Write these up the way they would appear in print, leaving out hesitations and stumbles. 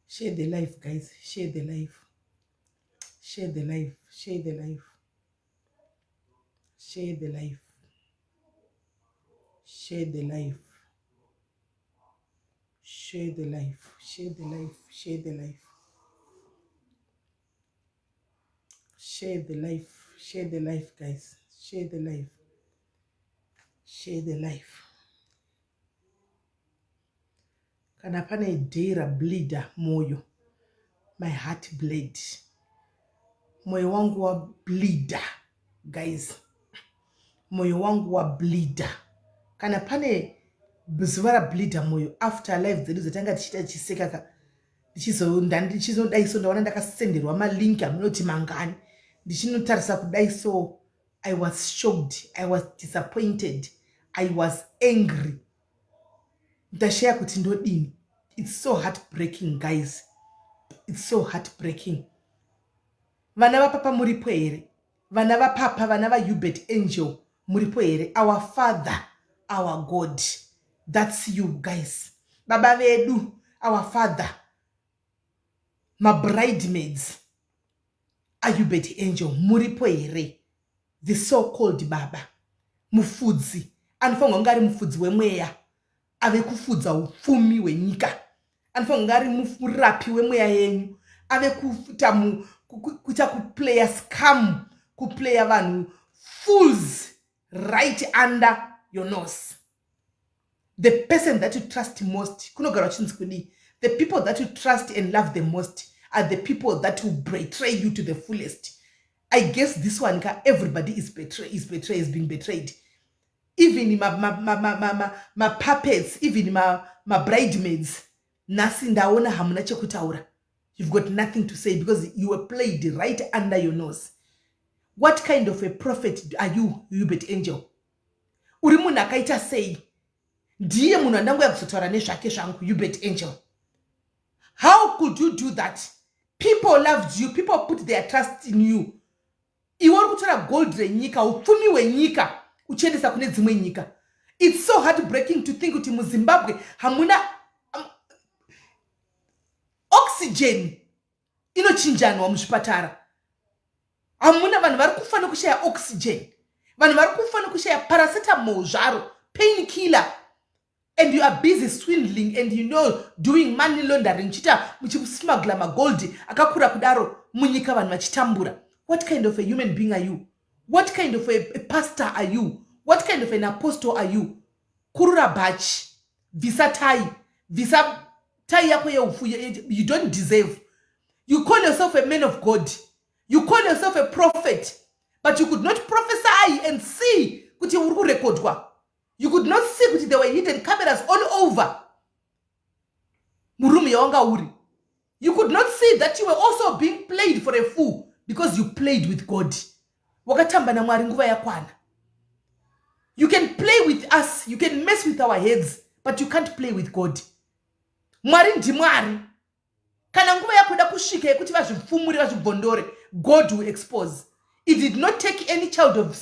Share the life, guys. Share the life, share the life, share the life, share the life, share the life, share the life, share the life, share the life, share the life, share the life, guys. Share the life, share the life. Kana pane day rableeder moyo, my heart bled, moyo wangu wableeder, guys, moyo wangu wableeder. Kana pane zuva rableeder moyo after life dzedu dzatanga tichiita tichiseka ka, ndichizodai so, ndaona ndakasenderwa malink amunoti mangani, ndichinotarisa kudai so, I was shocked, I was disappointed, I was angry. Ndashaya kuti ndodini. It's so heartbreaking, guys, it's so heartbreaking. Vana vapapa muripo here? Vana vapapa, vana vaUbert Angel muripo here? Our Father, our God, that's you guys. Baba vedu, our Father, mabridemaids aUbert Angel muripo here? The so called baba mufudzi anofanirwa kunge ari mufudzi wemweya, ave kufudza upfumi hwenyika. Anofanirwa kunge ari murapi wemweya yenyu, ave kuita kuplaya scam, kuplaya vanhu fools right under your nose. The person that you trust most, kunogara uchinzi kudii? The people that you trust and love the most are the people that will betray you to the fullest. I guess this one ka, everybody is being betrayed, even mapuppets, even mabridemaids. Nhasi ndaona hamuna chekutaura. You've got nothing to say because you were played right under your nose. What kind of a prophet are you, Hubert Angel? Uri munhu akaita sei? Ndiye munhu andangoya kuzotaura nezvake zvangu. Hubert Angel, how could you do that? People loved you, people put their trust in you. Iwe uri kutora gold renyika, upfumi hwenyika, uchiendesa kune dzimwe nyika. It's so heartbreaking to think kuti muZimbabwe hamuna oxygen inochinjanwa muzvipatara. Hamuna, vanhu vari kufa nekushaya oxygen, vanhu vari kufa nekushaya paracetamol zvaro, pain killer, and you are busy swindling and doing money laundering, chiita muchismugla magold akakura kudaro munyika, vanhu vachitambura. What kind of a human being are you? What kind of a pastor are you? What kind of an apostle are you? Kurura bhachi, bvisa tai, bvisa tai yako yeufu. You don't deserve. You call yourself a man of God, you call yourself a prophet, but you could not prophesy and see kuti uri kurekodwa. You could not see kuti there were hidden cameras all over muroom yawanga uri. You could not see that you were also being played for a fool because you played with God. Wakatamba naMwari nguva yakwana. You can play with us, you can mess with our heads, but you can't play with God. Mwari ndiMwari. Kana nguva yakuda kusvika yekuti vazvipfumure, vazvibvondore, God will expose. It did not take any child of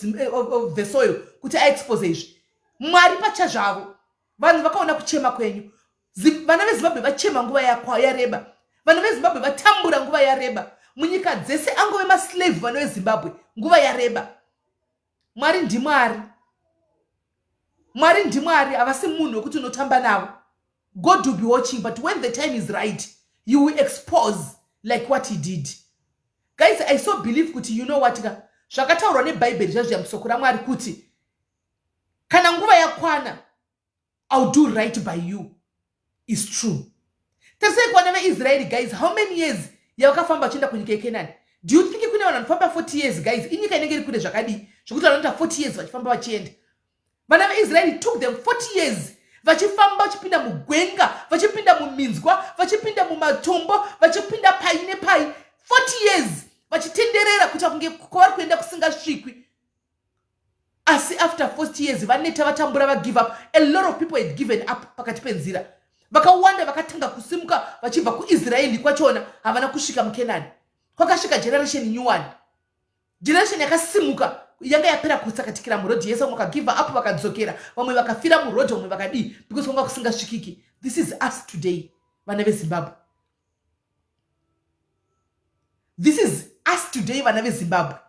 the soil kuti aexpose izvi. Mwari pachazvavo. Vanhu vakaona kuchema kwenyu. Vana veZimbabwe vachema nguva yareba, vana veZimbabwe vatambura nguva yareba munyika dzese, angove maslave vana veZimbabwe nguva yareba. Mwari ndiMwari, Mwari ndiMwari, havasi munhu wekuti unotamba navo. God will be watching, but when the time is right, you will expose like what he did. Guys, I so believe kuti, you know what ka, zvakataurwa neBhaibheri zvazviya musoko raMwari kuti kana nguva yakwana, I'll do right by you, is true. Tarisai kuvana veIsraeri, guys. How many years yavakafamba vachienda kunyika yeKenani? Do you think kune vanhu vanofamba 40 years, guys? Inyika inenge iri kure zvakadii zvokuti vanoita 40 years vachifamba vachienda? Vana veIsraeri, took them 40 years vachifamba, vachipinda mugwenga, vachipinda muminzwa, vachipinda mumatombo, vachipinda pai nepai, 40 years vachitenderera kuita kunge kwavari kuenda kusingasvikwi. Asi after 40 years vaneta, vatambura, vagive up. A lot of people had given up pakati penzira. Vakawanda vakatanga kusimuka vachibva kuIsraeri kwachona havana kusvika muKenani. Kwakasvika generation new one, generation yakasimuka yanga yapera kutsakatikira muroad yese. Vamwe vakagive up vakadzokera, vamwe vakafira muroad, vamwe vakadii, because kwanga kusingasvikiki. This is us today, vana veZimbabwe. This is us today, vana veZimbabwe.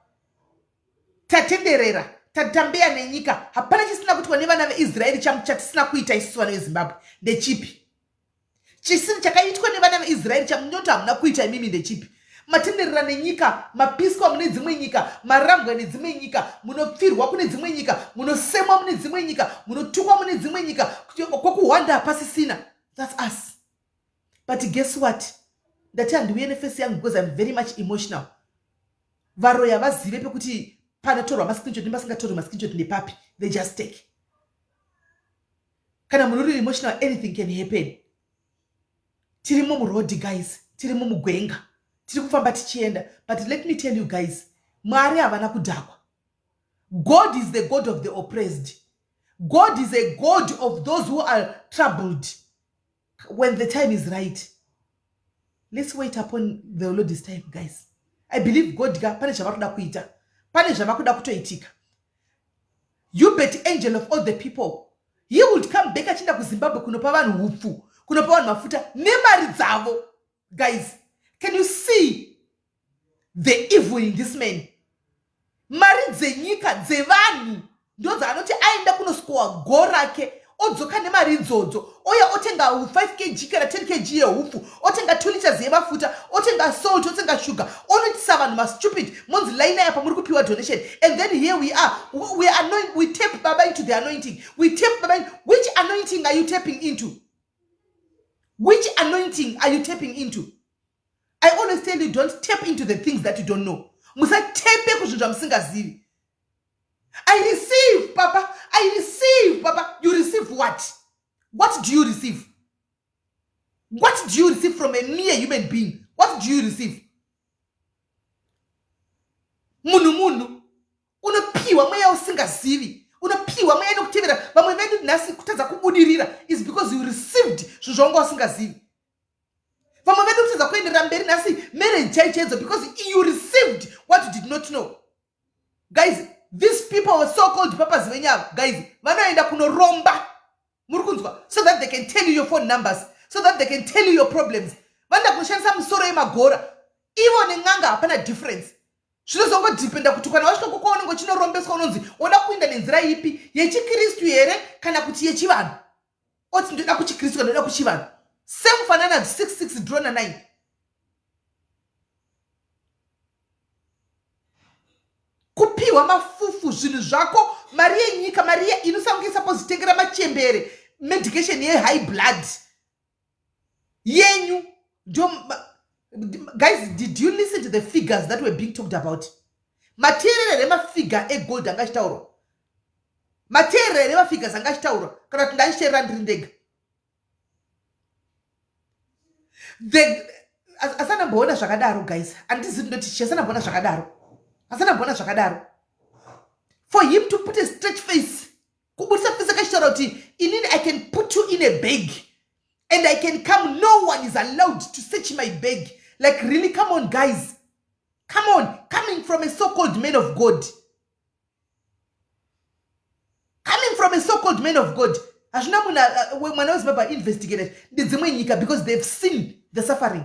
Tatenderera, tatambeya nenyika, hapana chisina kuitwa nevana veIsraeri. Chatisina kuita isusu vana veZimbabwe ndechipi? Chisina chakaitwa nevana veIsraeri chamunoti hamuna kuita imimi ndechipi? Matenderera nenyika, mapiswa mune dzimwe nyika, marambwa nedzimwe nyika, munopfirwa kune dzimwe nyika, munosemwa mune dzimwe nyika, munotukwa mune dzimwe nyika, kwokuhwanda hapasisina. That's us. But guess what? Ndati handiuye neface yangu because I'm very much emotional. Varoya vazive pekuti panotorwa mascreenshot nepasingatorwi mascreenshot nepapi. They just take. Kana munhu uri emotional, anything can happen. Tirimo muroad, guys, tirimo mugwenga, tiri kufamba tichienda. But let me tell you guys, Mwari havana kudhakwa. God is the God of the oppressed. God is a God of those who are troubled. When the time is right, let's wait upon the Lord's time, guys. I believe God ka pane zvavari kuda kuita, pane zvava kuda kutoitika. Hubert Angel, of all the people, he would come back achienda kuZimbabwe kunopa vanhu upfu, kunopa vanhu mafuta nemari dzavo. Guys, can you see the evil in this man? Mari dzenyika, dzevanhu, ndo dzaanoti aenda kunosikowa go rake, odzoka nemari idzodzo, oya otenga 5 kg kana 10 kg yeupfu, otenga 2 liters yemafuta, otenga salt, otenga shuga, onoitisa vanhu mastupid. Monzi line apa muri kupiwa donation. And then here we are, we anoint, we tap baba into the anointing, we tap baba in. Which anointing are you tapping into? Which anointing are you tapping into? I always tell you, don't tap into the things that you don't know. Musatepe kuzvinhu zvamusingazivi. "I receive, papa, I receive, papa." You receive what? What do you receive? What do you receive from a mere human being? What do you receive? Munhu, munhu unopiwa mweya usingazivi, unopiwa mweya nokutevera. Vamwe vedu nhasi kutadza kubudirira is because you received zvinhu zvawanga usingazivi. Vamwe vedu kutadza kuenderera mberi nhasi, marriage chaichaidzo, because you received what you did not know. Guys, these people, so called papas venyava, guys, vanoenda kunoromba, muri kunzwa, so that they can tell you your phone numbers, so that they can tell you your problems. Vanoenda kunoshandisa musoro yemagora. Ivo nen'anga hapana difference. Zvinozongodhipenda kuti kana wasvika koko unenge uchinorombeswa, unonzi woda kuinda nenzira ipi, yechikristu here kana kuti yechivanhu? Oti ndoda kuchikristu kana ndoda kuchivanhu. Semufanana 66 drona 9. Kupiwa mafufu zvinhu zvako, mari yenyika, mari inosange suppose tengera machembere medication yehigh blood yenyu. Ndo, guys, did you listen to the figures that were being talked about? Mateerere emafigure egold anga achitaurwa, mateerere emafigures anga achitaurwa, kana kuti ndachiteerera ndiri ndega? Asanamboona zvakadaro, guys. Handizivi ndoti chi. Asanamboona zvakadaro, asanamboona zvakadaro. For him to put a straight face, kubudisa face akachitaura kuti inini I can put you in a bag and I can come, no one is allowed to search my bag. Like, really? Come on, guys, come on. Coming from a so-called man of God, coming from a so-called man of God, hazvina munhu mwana weZimbabwe investigated ndedzimwe nyika, because they've seen the suffering,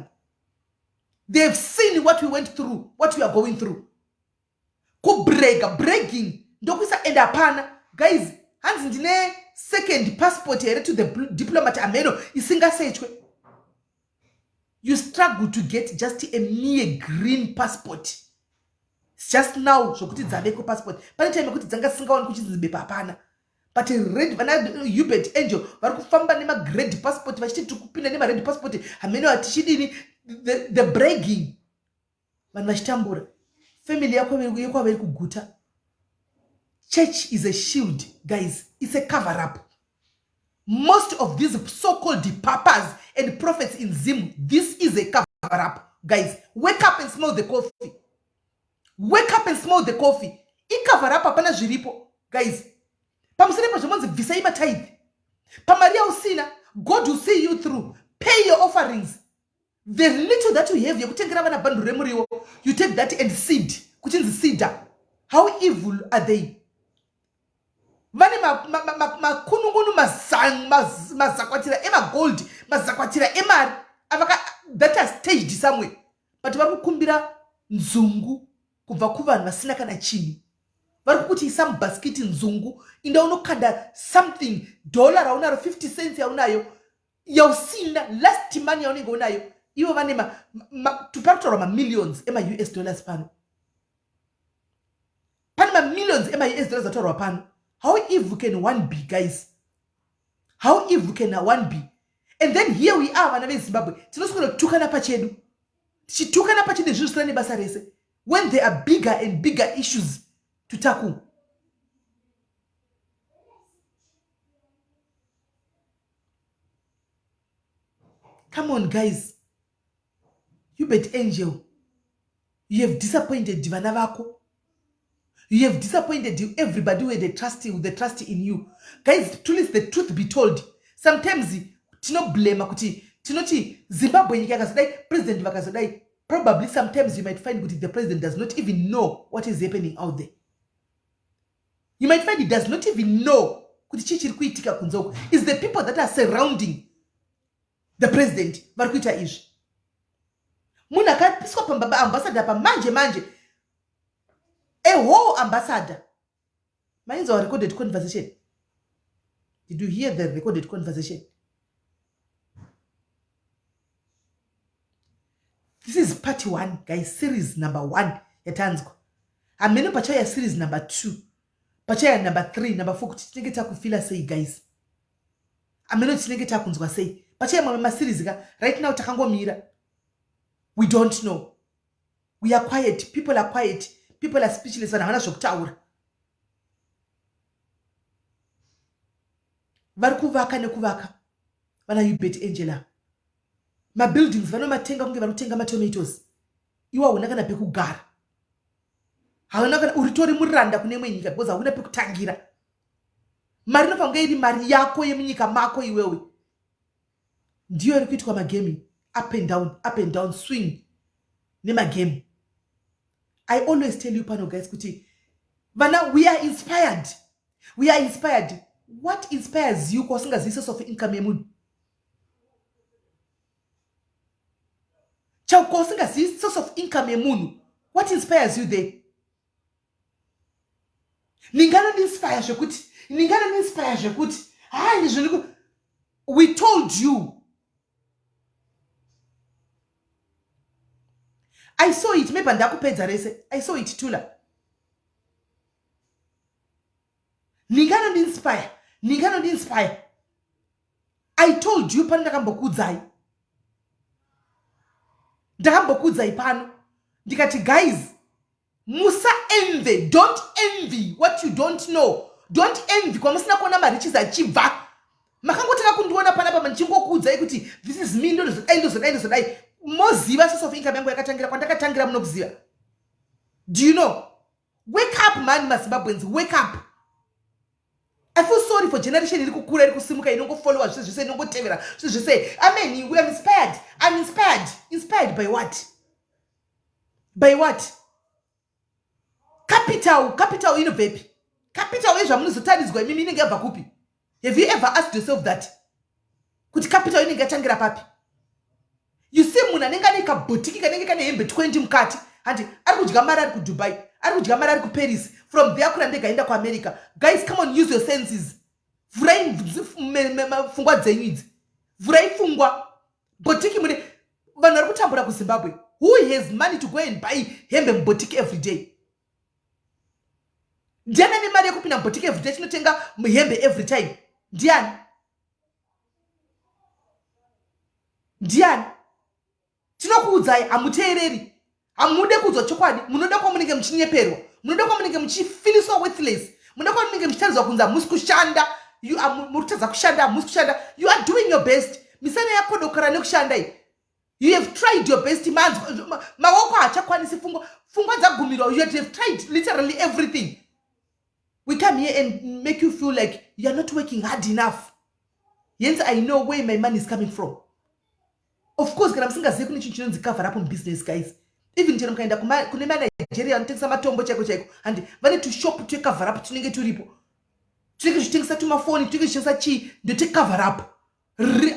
they've seen what we went through, what we are going through. Kubrega, bragging ndokuisa. And hapana, guys, hanzi ndine second passport here to the diplomat ameno isingasechwe. You struggle to get just a mere green passport just now. Zvokuti dzaveko passport, pane time yekuti dzanga dzisingaoni kuchinzi bepa hapana. But red, vana Hubert Angel vari kufamba nemagrade passport vachiti tiri kupinda nemared passport hameno hatichidini. The bragging, vanhu vachitambura, family yako yekwava iri kuguta. Church is a shield, guys. It's a cover up. Most of these so-called papas and prophets in Zim, this is a cover up. Guys, wake up and smell the coffee. Wake up and smell the coffee. Icover up, hapana zviripo, guys. Pamusoro pezvo, bvisai matithe pamari yausina. God will see you through. Pay your offerings. The little that you have yekutengera vana bhandu remuriwo, you take that and seed, kuchinzi seeda. How evil are they? Vane makunungunu, mazakwatira emagold, mazakwatira emari that are staged somewhere, but vari kukumbira. nzungu kubva kuvanhu vasina kana chinhu. Vari kukuti isa mubhasikiti nzungu, inda unokanda something, dollar raunaro, 50 cents yaunayo, yausina, last money yaunenge unayo. Ivo vane pari kutaurwa mamillions emaUS dollars pano. Pane mamillions emaUS dollars ataurwa pano. How evil can one be, guys? How evil can one be? And then here we are, vana veZimbabwe, tinoswera kutukana pachedu, tichitukana pachedu zvinhu zvisina nebasa rese, when there are bigger and bigger issues to tackle. Come on, guys. Hubert Angel, you have disappointed vana vako. You have disappointed everybody with the trust in you. Guys, truly, the truth be told, sometimes tinoblema kuti tinoti Zimbabwe nyika yakazodai, president vakazodai. Probably sometimes you might find kuti the president does not even know what is happening out there. You might find he does not even know kuti chii chiri kuitika kunze uko. Is the people that are surrounding the president vari kuita izvi. Munhu akapiswa pambaba ambassador pamanje manje, a whole ambassador. Mainzwa recorded conversation? Did you hear the recorded conversation? This is part 1, guys, series number 1 yatanzwa. Hamene pachauya series number 2, pachauya number 3, number 4, kuti tinenge takufila sei, guys. Hamene tinenge takunzwa sei pachauya mamwe maseries ka. Right now takangomira, we don't know, we are quiet, people are quiet, people are speechless. Vanhu havana zvokutaura. Vari kuvaka nekuvaka vana Hubert Angela, mabuildings vanomatenga kunge vari kutenga matomatoes. Iwo hauna kana pekugara, hauna kana, uritori muranda kune imwe nyika because hauna pekutangira. Mari inofanira kunge iri mari yako yemunyika mako iwewe. Ndiyo iri kuitwa magame, up and down, up and down, swing nemagame. I always tell you pano, guys, kuti vana, we are inspired, we are inspired. What inspires you kwausingazivi source of income yemunhu? Chauko usingazivi source of income yemunhu, what inspires you there? Ninganondiinspire zvekuti, ninganondiinspire zvekuti hai zvini. We told you. I saw it. Maybe ndakupedza rese. I saw it, Tula. Ninganondiinspire, ninganondiinspire. I told you pano, ndakambokuudzai, ndakambokuudzai pano ndikati, guys, musaenvy. Don't envy what you don't know. Don't envy kwamusina kuona marichis achibva. Makangotanga kundiona panapa ndichingokuudzai kuti this is me, ndozodai, ndozodai, ndozodai. Moziva source of income yangu yakatangira kwandakatangira, munokuziva. Do you know? Wake up, man. MaZimbabweans, wake up. I feel sorry for generation iri kukura, iri kusimuka, inongofollowa zvese zvese, inongotevera zvese zvese. Amen, we are inspired. I'm inspired. Inspired by what? By what? Capital, capital inobvepi? Capital yezvamunozotaridzwa imimi inenge yabva kupi? Have you ever asked yourself that, kuti capital inenge yatangira papi? You see, munhu anenge ane kabhotiki kanenge kane hembe 20 mukati, handi ari kudya mari ari kuDubai, ari kudya mari ari kuParis, from there akura ndege aenda kuAmerica. Guys, come on, use your senses. Vhurai pfungwa dzenyu idzi, vhurai pfungwa. Bhotiki mune vanhu vari kutambura kuZimbabwe. Who has money to go and buy hembe mubhotiki every day? Ndiani ane mari yekupinda mubhotiki every day chinotenga hembe every time? Ndiani? Ndiani? Tinokuudzai, hamuteereri, hamude kuudzwa chokwadi. Munoda kwamunenge muchinyeperwa, munoda kwamunenge muchifiliswa worthless, munoda kwamunenge muchitaridzwa kunzi hamusi kushanda, muri kutadza kushanda, hamusi kushanda. You are doing your best. Misana yakodokara nekushanda iyi. You have tried your best. Manzwa, maoko haachakwanisi, pfungwa dzagumirwa. You have tried literally everything. We come here and make you feel like you are not working hard enough. Hence I know where my money is coming from. Of course, kana musingazivi, kune chinhu chinonzi cover up mubusiness, guys. Even chero mukaenda kune maNigeria vanotengesa matombo chaiko chaiko, handi vane tushop twecover up tunenge turipo, tunenge tuchitengesa tumafoni, tunenge tuchitengesa chii, ndotecover up.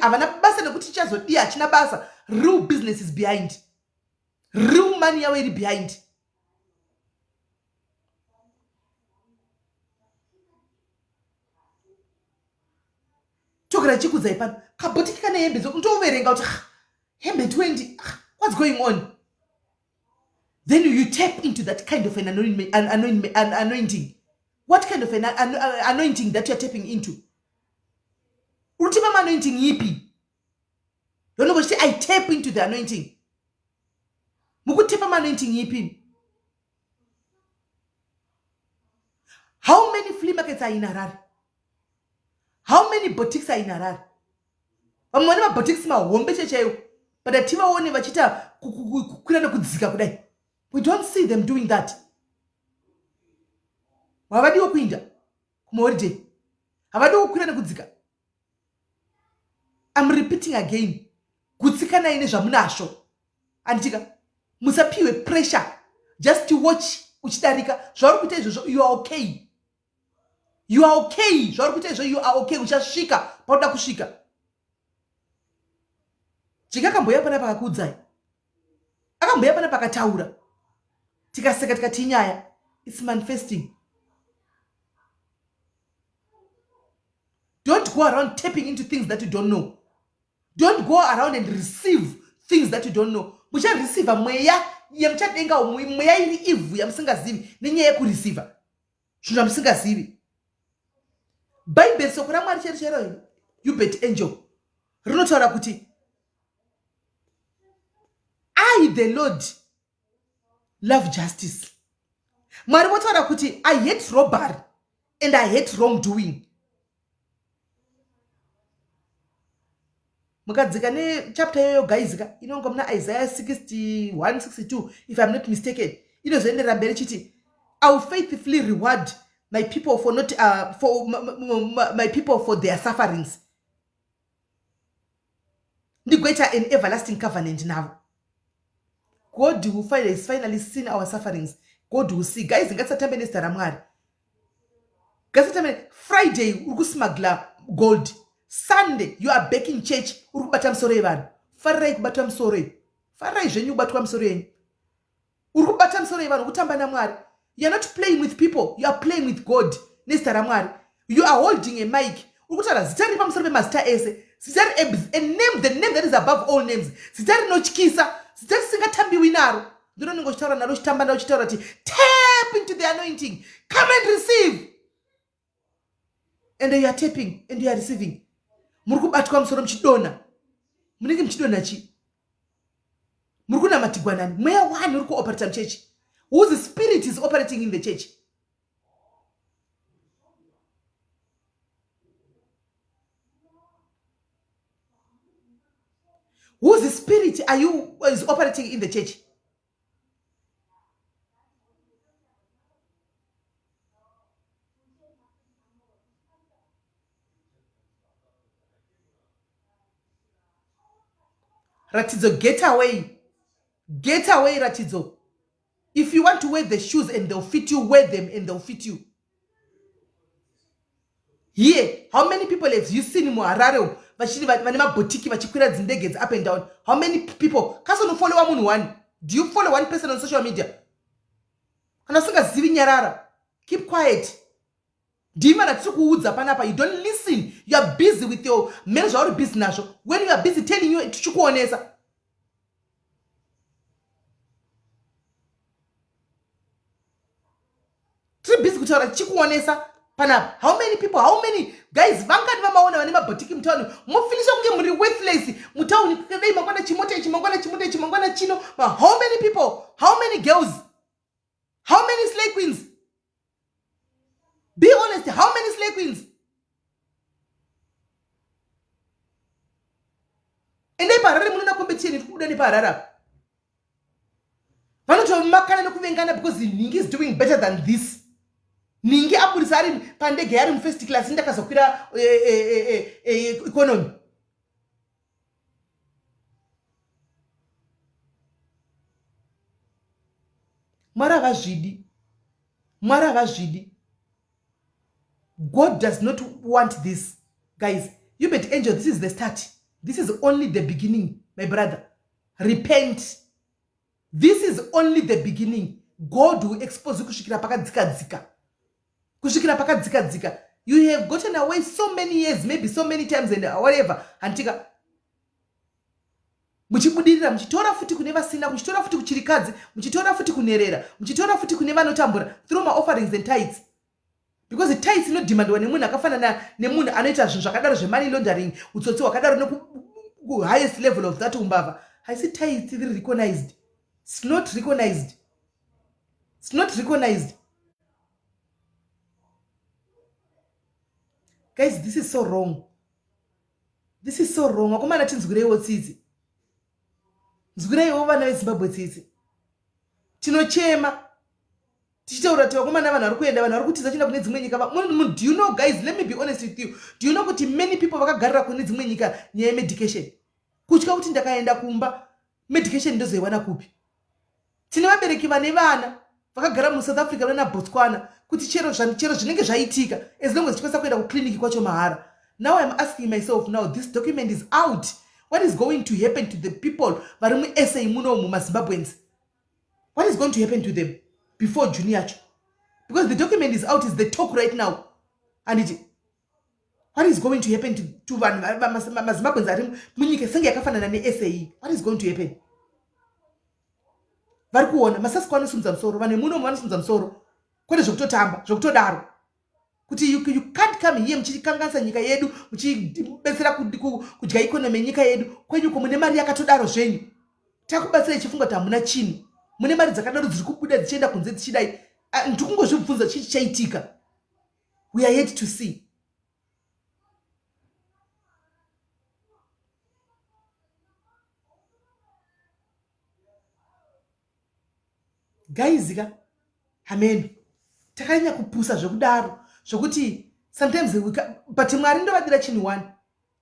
Havana basa nekuti chazodii, hachina basa. Real business is behind. Real money yavo iri behind. Togara chikudzai pano kabhotiki kane hembe ndoverenga kuti hembe 20, what's going on? Then you tap into that kind of an anointing. What kind of an anointing that youare tapping into? Uri kutipa maanointing ipi? Yonongo chiti I tap into the anointing. Mukutipa maanointing ipi? How many flea markets are in Harare? How many boutiques are in Harare? Vamwe vane maboutiques mahombe chechaiwo, but hativaone vachiita kukwira nekudzika kudai. We don't see them doing that. Havadiwo kuinda kumaholiday, havadiwo kukwira nekudzika. I'm repeating again, gutsikanai nezvamunazvo, anditika musapiwe pressure. Just watch uchidarika zvauri kuita izvozvo. You are okay, you are okay. Zvauri kuita izvo, you are okay. Uchasvika paunoda kusvika. Jika akamboya pana pakakuudzai, akamboya pana pakataura, tikaseka tikati inyaya. It's manifesting. Don't go around tapping into things that you don't know. Don't go around and receive things that you don't know. Muchareceiva mweya yemuchadenga, mweya iri ivhu yamusingazivi, nenyaya yekureceiva zvinhu zvamusingazivi. Bhaibheri, soko raMwari chero chero, Hubert Angel, rinotaura kuti I the Lord love justice. Mwari votaura kuti I hate robbery and I hate wrong doing. Mukadzika nechapter iyoyo, guys ka, inonga muna Isaiah 61 62, if I'm not mistaken. Inozoenderera mberi chiti, "I will faithfully reward my people for not for my people for their sufferings, ndigoita an everlasting covenant navo." God will finally, has finally seen our sufferings. God will see. Guys, ngatisatambe nezita raMwari, ngatisatambe. Friday uri kusmuggla gold, Sunday you are back in church, uri kubata musoro yevanhu. Farirai kubatwa musoro iyi, farirai zvenyu kubatwa musoro yenyu. Uri kubata musoro yevanhu, kutamba naMwari. You are not playing with people, you are playing with God nezita raMwari. You are holding a mic, uri kutaura zita riri pamusoro pemazita ese, zita a name, the name that is above all names, zita rinotyisa, zita risingatambiwi naro. Ndinonenge uchitaura naro, uchitamba naro, uchitaura kuti tap into the anointing, come and receive, and you are tapping and you are receiving. Muri kubatwa musoro muchidonha. Munenge muchidonha chii? Muri kunamatigwa nani? Mweya wani uri kuoperata muchechi? Whose spirit is operating in the church? Whose spirit are you is operating in the church? Ratidzo, get away, get away, Ratidzo. If you want to wear the shoes and they'll fit you, wear them and they'll fit you. Here, how many people have you seen muHarare vachiri vane mabhotiki vachikwira dzindege up and down? How many people? Kasonofollowa munhu one. Do you follow one person on social media? Kana usingazivi, nyarara, keep quiet. Ndima ratiri kuudza panapa, you don't listen. You are busy with your mene zvauri busy nazvo. When you are busy telling you, tichikuonesa. Tiri busy kutaura, tichikuonesa panapa. How many people, how many guys, vangani vamaona vane mabhotiki mutauni? Mofilisha kunge muri worthless mutauni. Dai mangwana chimota ichi, mangwana chimota ichi, mangwana chino. How many people? How many girls? How many slay queens? Be honest, how many slay queens? Endai paHarare, munoona competition iri kubuda nepaHarare apa. Vanotomakana nekuvengana because Ningi is doing better than this. Ningi aburisa ari pandege, ari mufirst class, ndakazokwira economy. Mwari havazvidi, Mwari havazvidi. God does not want this, guys. Hubert Angel, this is the start. This is only the beginning, my brother. Repent. This is only the beginning. God will expose you kusvikira pakadzika-dzika. Kusvikira pakadzika-dzika. You have gotten away so many years, maybe so many times and whatever. Hantika muchibudirira muchitora futi kune vasina, muchitora futi kuchirikadzi, muchitora futi kunerera, muchitora futi kune vanotambura through maofferings and tithes. Because tithes inodhimandwa nemunhu akafanana nemunhu anoita zvinhu zvakadaro zvemoney laundering, utsotsi hwakadaro neku highest level of that umbavha. Haisi tithes iri recognized. It's not recognized. It's not recognized. Guys, this is so wrong. This is so wrong. Vakomana tinzwireiwo tsitsi. Nzwireiwo vana veZimbabwe tsitsi. Tinochema. Tichitaura kuti vakomana vanhu vari kuenda, vanhu vari kutiza chienda kune dzimwe nyika. Do you know guys, let me be honest with you. Do you know kuti many people vakagarira kune dzimwe nyika nyaya yemedication? Kutya kuti ndakaenda kumba, medication ndozoiwana kupi? Tine vabereki vane vana vakagara muSouth Africa vana Botswana kuti chero chero zvinenge zvaitika as long as tichikwanisa kuenda kuclinic kwacho mahara. Now I'm asking myself now, this document is out. What is going to happen to the people vari muSA munomu maZimbabweans? What is going to happen to them before June yacho? Because the document is out, is the talk right now. And it, what is going to happen to vanhu maZimbabweans ari munyika senge yakafanana neSA? What is going to happen? Vari kuona masasiko anosimudza musoro, vanhu vemunomu vanosimudza musoro, kwete zvekutotamba zvekutodaro kuti you can't come here muchikanganisa nyika yedu, muchibetsera kudya economy yenyika yedu. Kwenyuko mune mari yakatodaro zvenyu, takubatsirai chifunga kuti hamuna chinhu, mune mari dzakadaro dziri kubuda dzichienda kunze dzichidai. Ndikungozvibvunza chii chichaitika. We are yet to see. Guys ka, hameno takanyanya kupusa zvekudaro zvokuti sometimes we but Mwari ndovadira chinhu one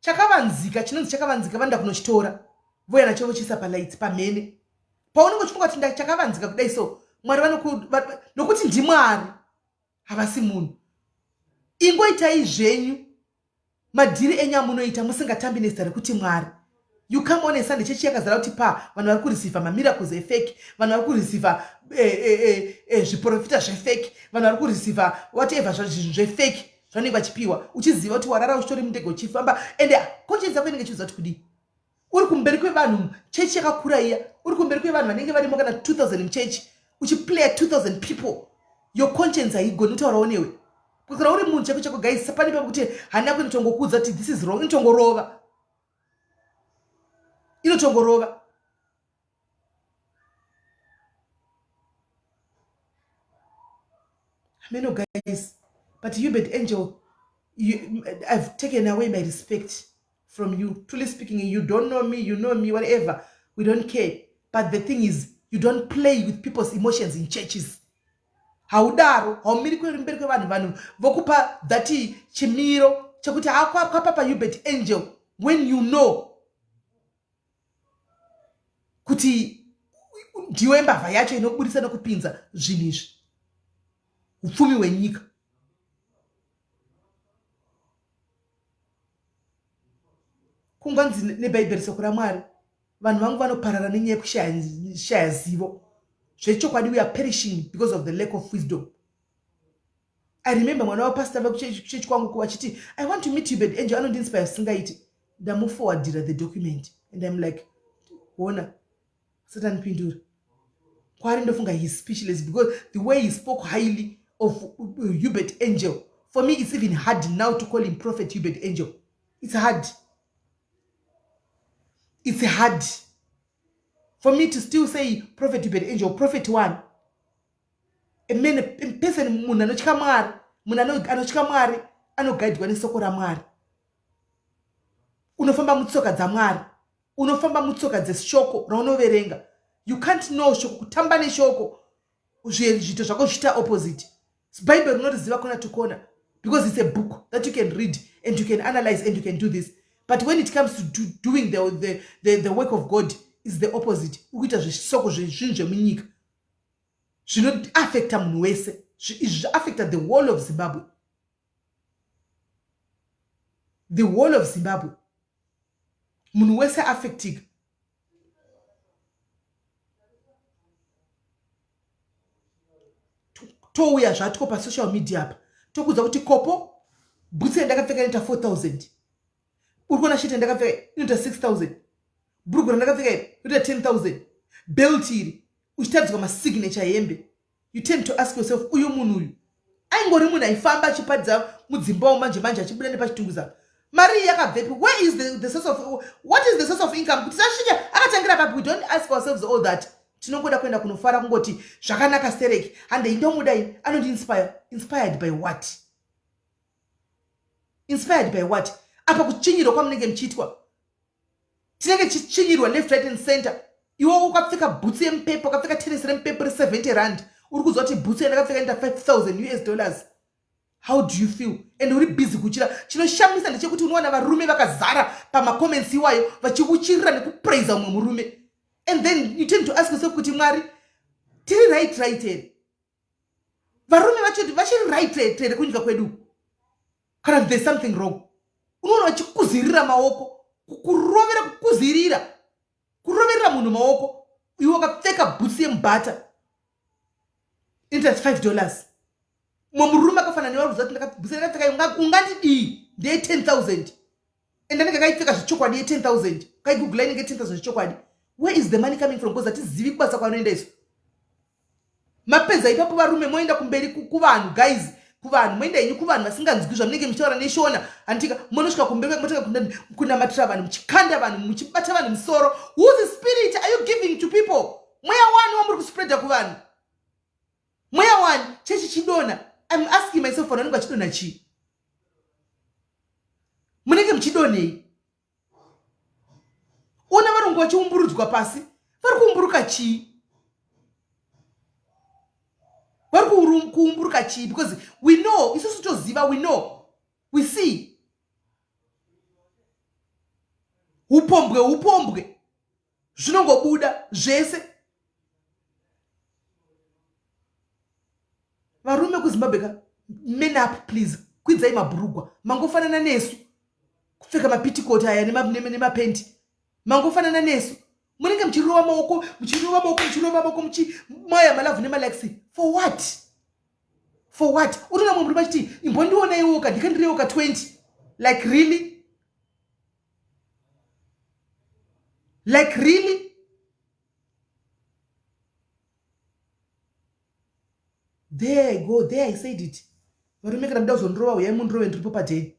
chakavanzika, chinonzi chakavanzika, vanoda kunochitora voya nacho vochiisa palights pamhene. Paunenge uchifunga kuti chakavanzika kudai so, Mwari nokuti ndiMwari, havasi munhu. Ingoitai zvenyu madhiri enyu amunoita musingatambi nezita rekuti Mwari. You come on a Sunday, chechi yakazara kuti pa vanhu vari kureceiva mamiracles efake, vanhu vari kureceiva zviprofita zvefake, vanhu vari kureceiva whatever zvinhu zvefake zvanenge vachipiwa, uchiziva kuti warara uchitori mundege uchifamba, ende conscience yako inenge ichiudza kuti kudii. Uri kumberi kwevanhu, chechi yakakura iya, uri kumberi kwevanhu vanenge varimo kana 2000 muchechi, uchiplaya 2000 people, your conscience haigoni kutaurawo newe. Kana uri munhu chako chako guys, pane pekuti hana yako inotongokuudza kuti this is wrong, inotongorova, inotongorova. Ameno guys, but Hubert Angel, I've taken away my respect from you. Truly speaking, you don't know me, you know me, whatever, we don't care. But the thing is, you don't play with people's emotions in churches. Haudaro, haumiri mberi kwevanhu, vanhu vokupa that chimiro chekuti kwapapa Hubert Angel, when you know kuti ndiwe mbavha yacho inobudisa nekupinza zvinhu izvi, upfumi hwenyika. Kunganzi neBhaibheri, soko raMwari, vanhu vangu vanoparara nenyaya yekushaya zivo. Zvechokwadi, we are perishing because of the lack of wisdom. I remember mwana wapastor vekuchechi kwangu vachiti, "I want to meet Hubert Angel, anondiinspire zvisingaiti." Ndamuforwardira the document and I'm like, ona satanipindura kwaari, ndofunga he's speechless because the way he spoke highly of Hubert Angel, for me it's even hard now to call him Prophet Hubert Angel. It's hard, it's hard for me to still say Prophet Hubert Angel. Prophet one, a man, a person, munhu anotya Mwari, munhu anotya Mwari, anogaidwa nesoko raMwari, unofamba mutsoka dzaMwari, unofamba mutsoka dzeshoko raunoverenga. You can't know shoko, kutamba neshoko, zviito zvako zvichiita opposite. Bhaibheri unoriziva kona to kona because it's a book that you can read and you can analyze and you can do this, but when it comes to doing the work of God is the opposite. Ukuita zvesoko zvezvinhu zvemunyika zvinoafecta munhu wese. Izvi zviafecta the whole of Zimbabwe, the whole of Zimbabwe, munhu wese affectika. Touya zvatwo pasocial media apa tokuudza kuti kopo bhutsu yandakapfeka inoita 4000, uri kuona sheti yandakapfeka inoita 6000, bhurugu randakapfeka iri inoita 10000, belt iri, uchitaridzwa masignature hembe. You tend to ask yourself, uyu munhu uyu aingori munhu aifamba achiparidza mudzimba umu manje manje achibuda nepachitunguza, mari iyi yakabvepi? Where is the source of, what is the source of income kuti tasvika akatangira papi? We don't ask ourselves all that. Tinongoda kuenda kunofara, kungoti zvakanaka stereki, handei, ndomudai, anondiinspire. Inspired by what? Inspired by what? Apa kuchinyirwa kwamunenge muchiitwa, tinenge tichichinyirwa left, right and center. Iwe ukapfeka bhutsu yemupepo, ukapfeka tenesi remupepo re70 rand, uri kuziva kuti bhutsu yandakapfeka inoita 5000 US dollars. How do you feel? And uri busy kuchira. Chinoshamisa ndechekuti unowana varume vakazara pamacomments iwayo vachiuchirira nekupraisa umwe murume, and then you tend to ask yourself kuti, Mwari, tiri right right here? Varume vacho vachiri right here kunyika kwedu, kana there's something wrong? Unoona vachikuzirira maoko, kurovera, kukuzirira, kuroverera munhu maoko, iwe wakapfeka bhutsu yemubhata inoita $5. Mumwe murume akafanana newe kuziva kuti bhutsu yandakapfeka ungandidii, ndeye 10,000, and anenge akaipfeka zvechokwadi ye10 000. Kaigoogle, inenge 10,000 zvechokwadi. Where is the money coming from? Because hatizivi kubasa kwanoenda isu. Mapedza ipapo, varume moenda kumberi kuvanhu, guys, kuvanhu moenda henyu, kuvanhu vasinganzwi zvamunenge muchitaura neshona, handitika? Munosvika kumberi, motanga kunamatira vanhu, muchikanda vanhu, muchibata vanhu musoro. Whose spirit are you giving to people? Mweya wani wamuri kuspreada kuvanhu? Mweya wani? Chechi chidonha. I'm asking myself, vanhu vanenge vachidonha chii? Munenge muchidonhei? Ona varungu vachiumburudzwa pasi, vari kuumburuka chii? Vari kuumburuka chii? Because we know, isusu toziva, we know, we see upombwe, upombwe zvinongobuda zvese. Varume kuZimbabwe ka, man up please, kwidzai mabhurugwa. Mangofanana nesu kupfeka mapitikoti aya nemapenti, mangofanana nesu. Munenge muchirova maoko, muchirova maoko, muchirova maoko, muchimaya malove nemalikes for what? For what? Utoona mumwe murume achiti, "Imbondionaiwoka, ndikandirewoka 20." Like really? Like really? There I go, there I said it. Varume, kana muda kuzondirova, uyai mundirove, ndiripo padheni,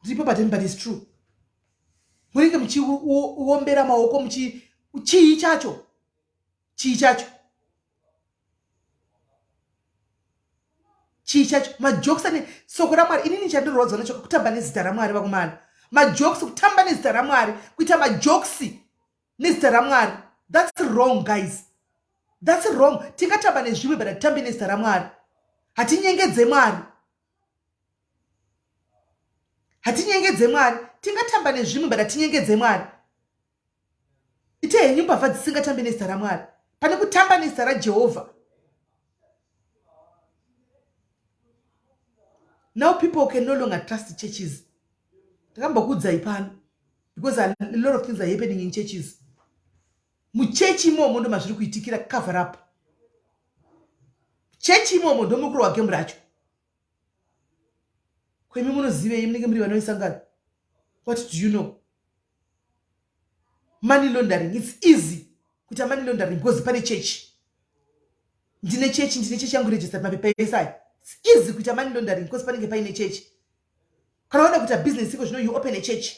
ndiripo padheni. But it's true, munenge muchiombera maoko muchi, chii chacho? Chii chacho? Chii chacho? Majokes ane soko raMwari. Inini chandirwadzwa nacho kutamba nezita raMwari, vakomana. Majokes, kutamba nezita raMwari, kuita majokes nezita raMwari, that's wrong guys, that's wrong. Tingatamba nezvimwe, but hatitambe nezita raMwari. Hatinyengedze Mwari, hatinyengedze Mwari. Tingatamba nezvimwe, but hatinyengedze Mwari. Ite henyu mbavha dzisingatambi nezita raMwari pane kutamba nezita raJehovha. Now people can no longer trust churches. Ndakambokuudzai pano, because a lot of things are happening in churches. Muchechi imomo ndo mazviri kuitikira, cover up. Chechi imomo ndo mukuru wagemu racho. Kwemi munozivei? Munenge muri vana vesangano. What do you know? Money laundering, it's easy kuita money laundering because pane chechi. Ndine chechi, ndine chechi yangu registered, mapepa esai. It's easy kuita money laundering because panenge paine chechi. Kana wada kuita business iko zvino, you open a church.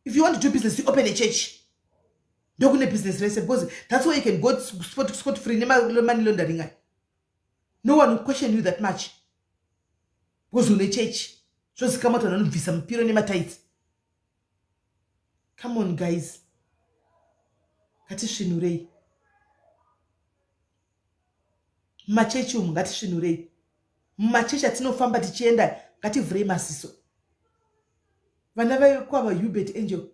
If you want to do business, you open a church, ndokune business rese, because that's where you can go scot free nemoney laundering aya. No one will question you that much because une church, zvozikamwa kuti vanhu vanobvisa mupiro nematithes. Come on guys, ngatisvinurei mumachechi umu, ngatisvinurei mumachechi atinofamba tichienda, ngativhurei maziso. Vana vekwava Hubert Angel,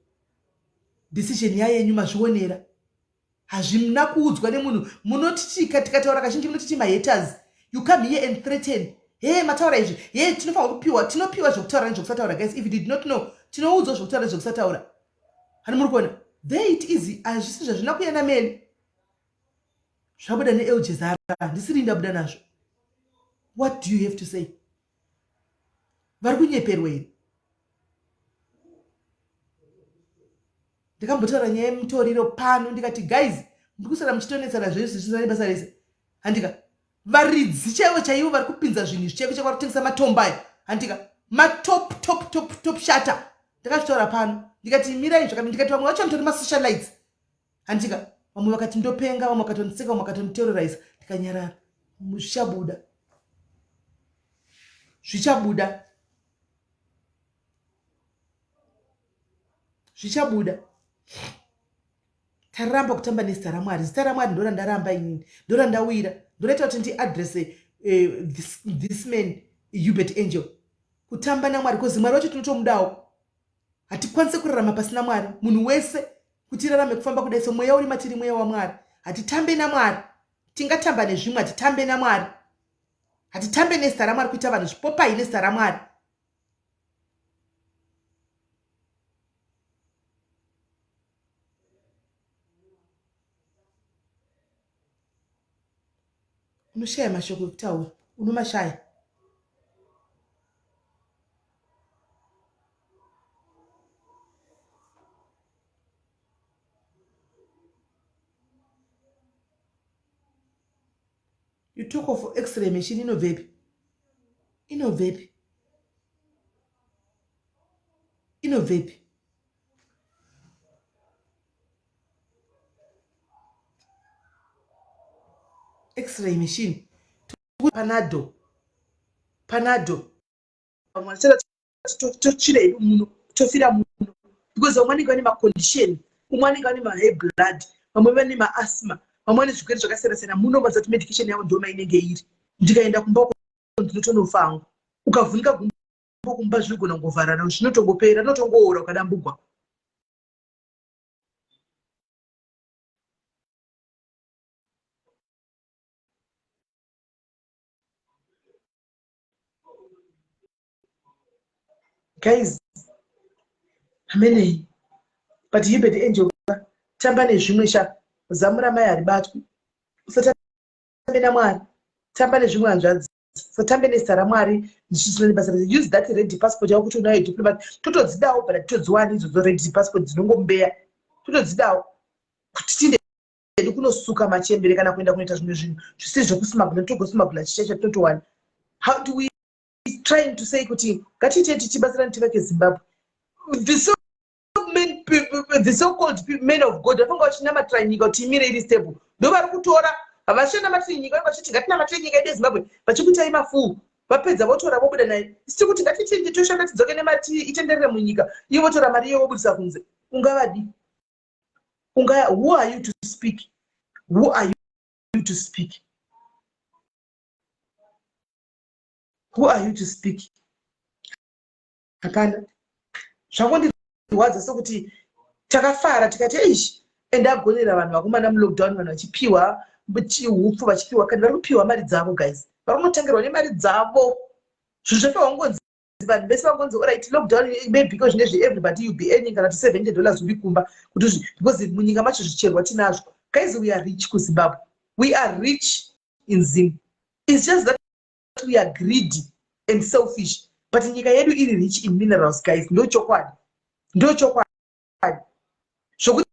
decision yayenyu mazvionera, hazvina kuudzwa nemunhu. Munotiti tikataura kazhinji munotiti mahaters. You come here and threaten, "He, mataura izvi, he, tinofanira kupiwa." Tinopiwa zvekutaura nezvekusataura guys. If you did not know, tinoudzwa zvekutaura nezvekusataura. Hani muri kuona? There it is. Hazvisi zvazvina kuyana mene, zvabuda neEljezara, ndisiri ndabuda nazvo. What do you have to say? Vari kunyeperwa here? Ndakambotaura nyaya yemutoriro pano ndikati guys, muri kusara muchitonetsana zvenyu zvisina nebasa rese. Handika varidzi chaivo chaivo vari kupinza zvinhu izvi chaivo chaivo vari kutengesa matombo aya. Handika matop top top top shata. Ndakazvitaura pano ndikati mirai zvakati, ndikati vamwe vacho vanotori masocialites. Handika vamwe vakati ndopenga, vamwe vakatondiseka, vamwe vakatonditerrorize. Ndikanyarara. Zvichabuda, zvichabuda, zvichabuda. Taramba kutamba nezita raMwari. Zita raMwari ndorandaramba inini, ndorandawira, ndoraita kuti ndiadrese this man Hubert Angel. Kutamba naMwari, bcause Mwari wacho tinotomudawo. Hatikwanise kurarama pasina Mwari. Munhu wese kuti rarame kufamba kudai, so mweya uri matiri mweya waMwari. Hatitambe naMwari. Tingatamba nezvimwe, hatitambe naMwari. Hatitambe nezita raMwari, kuita vanhu zvipopai nezita raMwari. Unoshaya mashoko ekutaura, unomashaya. You talk of x-ray machine, inobvepi? Inobvepi? Inobvepi? X-ray machine, Panado, Panado. Vamwe totsvira hedu muno, tofira muno, because vamwe vanenge vane macondition, umwe anenge vane mahigh blood, vamwe vane maasthma, vamwe vane zvirwere zvakasiyana siyana. Muno maziva kuti medication yavo ndo mainenge iri. Ndikaenda kumba uko ndinotonofa hangu. Ukavhunika gumbo kumba zvinogona kungovharana, zvinotongopera, rinotongoora ukadambugwa. Guys, amenei. But Hubert Angel, tamba nezvimwe sha. Zamu ramai haribatwi. Usatambe naMwari, tamba nezvimwe hanzvadzi. Usatambe nezita raMwari zvisina nebasa rese. Use that red passport yako kuti unayo diplomat. Totodzidawo, but todziwani idzodzo red passport dzinongombeya. Totodzidawo kuti tiinde hedu kunosuka machembere kana kuenda kunoita zvimwe zvinhu zvisiri zvekusmagula. Togosmagula chichacha tinotowana. How do we trying to say kuti ngatiitei tichibatsirana tivake Zimbabwe? The so men, the so called men of God vafanga vachinamatira nyika kuti imire iri stable, ndo vari kutora. Havachanamatiri nyika, vanenge vachiti ngatinamatire nyika yedu yeZimbabwe, vachikuitai mafuu. Vapedza votora vobuda naye. Isi kuti ngatitinde toshanda tidzoke nemari itenderere munyika, ivo votora mari iyo vobudisa kunze. Ungavadi? Unga, who are you to speak? Who are you to speak? Who are you to speak? Hapana. Zvakondirwadza sekuti takafara tikati eish, ende agonera vanhu vakomana mulockdown, vanhu vachipiwa hupfu, vachipiwa kandi vari kupiwa mari dzavo. Guys, vari kunotengerwa nemari dzavo zvinhu zvapiwa. Ngonzi vanhu vese vangonzi alright, lockdown maybe ko zvinezvi everybody you be earning kana kuti $70 uri kumba kuti, because munyika macho zvicherwa tinazvo. Guys, we are rich kuZimbabwe. We are rich in Zim. It's just that we are greedy and selfish, but nyika yedu iri rich in minerals, guys. Ndo chokwadi, ndo chokwadi zvokuti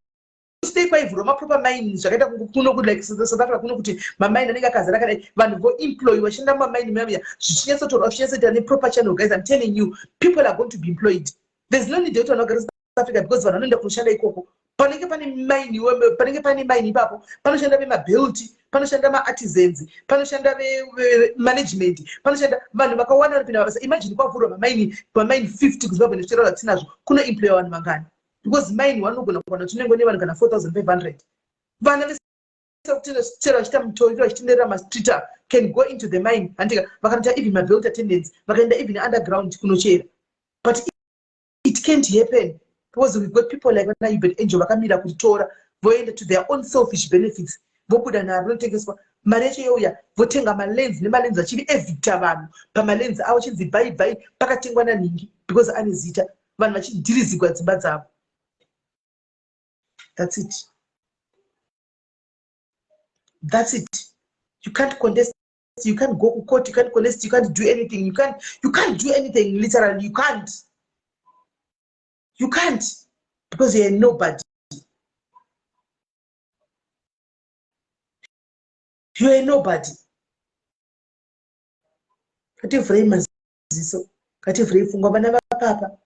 dai kwaivhurwa maproper mine zvakaita kuno like South Africa kuno, kuti mamaini anenge akazara kadai, vanhu voemploy vachishanda mumamaini muyamiya, zvichinyatsotorwa, zvichinyatsoita neproper channel. Guys, I'm telling you, people are going to be employed. There's no need yekuti vanhu vagare South Africa, because vanhu vanoenda kunoshanda ikoko. Panenge pane mine, panenge pane mine ipapo panoshanda vemabelt, panoshanda maartisans, panoshanda vemanagement, panoshanda vanhu vakawanda vanopinda mabasa. Imagine kwavhurwa mamaini 50 kuZimbabwe nezvichero zvatinazvo, kunoemploya vanhu vangani? Because mine vanogona kuwana tinenge nevanhu kana 4500. Vana vese chero vachiita mutoriro, vachitenderera mastreet, can go into the mine. Handika vakanoita even mabelt attendants, vakaenda even underground kunochera. But it can't happen because we've got people like vana Hubert Angel vakamira kuritora, voenda to their own selfish benefits, vobuda naro, rinotengeswa, mari yacho youya, votenga malands nemalands, vachiri evicta vanhu pamalands avo, chinzi bhai bhai pakatengwa nanhingi because ane zita, vanhu vachidhirizigwa dzimba dzavo. That's it, that's it. You can't contest. You can't go kucourt, you can't collect, you can't do anything. You can't do anything, literally. You can't because you're nobody. You're nobody. Ngativhurei maziso, ngativhurei pfungwa, vana vapapa.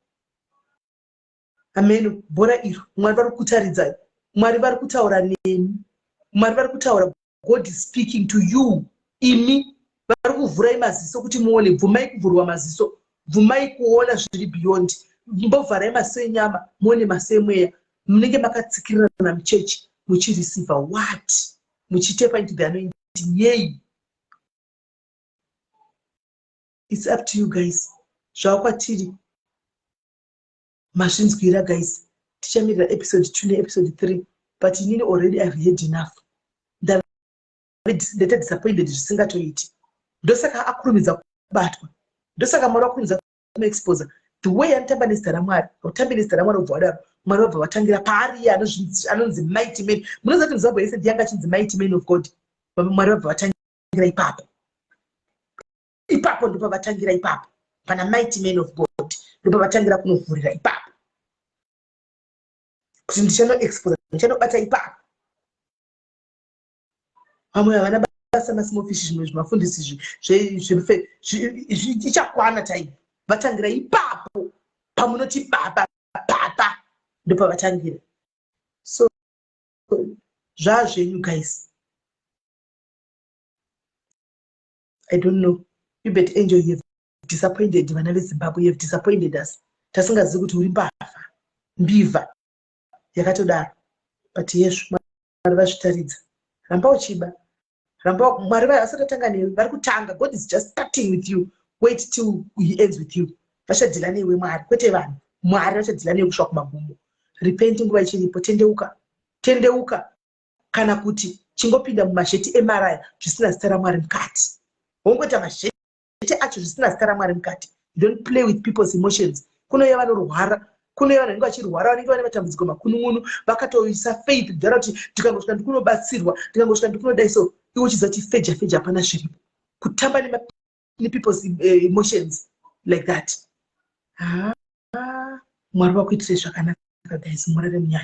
Ameno bhora iro. Mwari vari kutaridzai, Mwari vari kutaura nemi, Mwari vari kutaura. God is speaking to you. Imi vari kuvhurai maziso kuti muone. Bvumai kuvhurwa maziso, bvumai kuona zviri beyond. Mbovharai maziso enyama, muone maziso emweya. Munenge makatsikirirana muchechi muchireceiva what? Muchitepa into the anointing yei? It's up to you guys. Zvava kwatiri, mazvinzwira guys. Tichamirira episode 2 neepisode 3, but inini already I've had enough. Ndaita disappointed zvisingatoiti. Ndosaka akurumidza kubatwa, ndosaka Mwari wakurumidza kumuexposa. The way anotamba nezita raMwari, hautambi nezita raMwari ubva wadaro. Mwari vabva vatangira paari iye anonzi mighty man. Munoziva kuti muZimbabwe yese ndiyanga achinzi mighty man of God. Mwari vabva vatangira ipapo. Ipapo ndopavatangira ipapo, pana mighty man of God, ndopavatangira kunovhurira ipapo kuti ndichanoexposa, ndichanobata ipapo. Vamwe havana basa, masmall fish. Zvimwe zvimafundisi izvi ichakwana time. Vatangira ipapo pamunoti baba, papa, ndopavatangira. So zvazvenyu guys, I don't know. Uebert Angel, you have disappointed vana veZimbabwe. You have disappointed us. Tasingazivi kuti uri mbavha, mbivha yakatodaro, but yezvo Mwari vazvitaridza. Ramba uchiba, ramba. Mwari vasati atanga newe, vari kutanga. God is just starting with you. Wait till he ends with you. Vachadhila newe Mwari, kwete vanhu. Mwari vachadhila newe kusvika kumagumo. Repent nguva ichiripo. Tendeuka, tendeuka, kana kuti chingopinda mumazheti emaraya zvisina zita raMwari mukati. Wongoita mazheti acho zvisina zita raMwari mukati. Don't play with people's emotions. Kunouya vanorwara, kunouya vanhu vanenge vachirwara, vanenge vane matambudziko makunun'unu, vakatoisa faith kudhara kuti ndikangosvika ndikunobatsirwa, ndikangosvika ndikunodai. So iwe uchiziva kuti feja feja, hapana zviripo. Kutamba nepeople's emotions like that. Mwari vakuitire zvakanaka guys. Murare munyasha.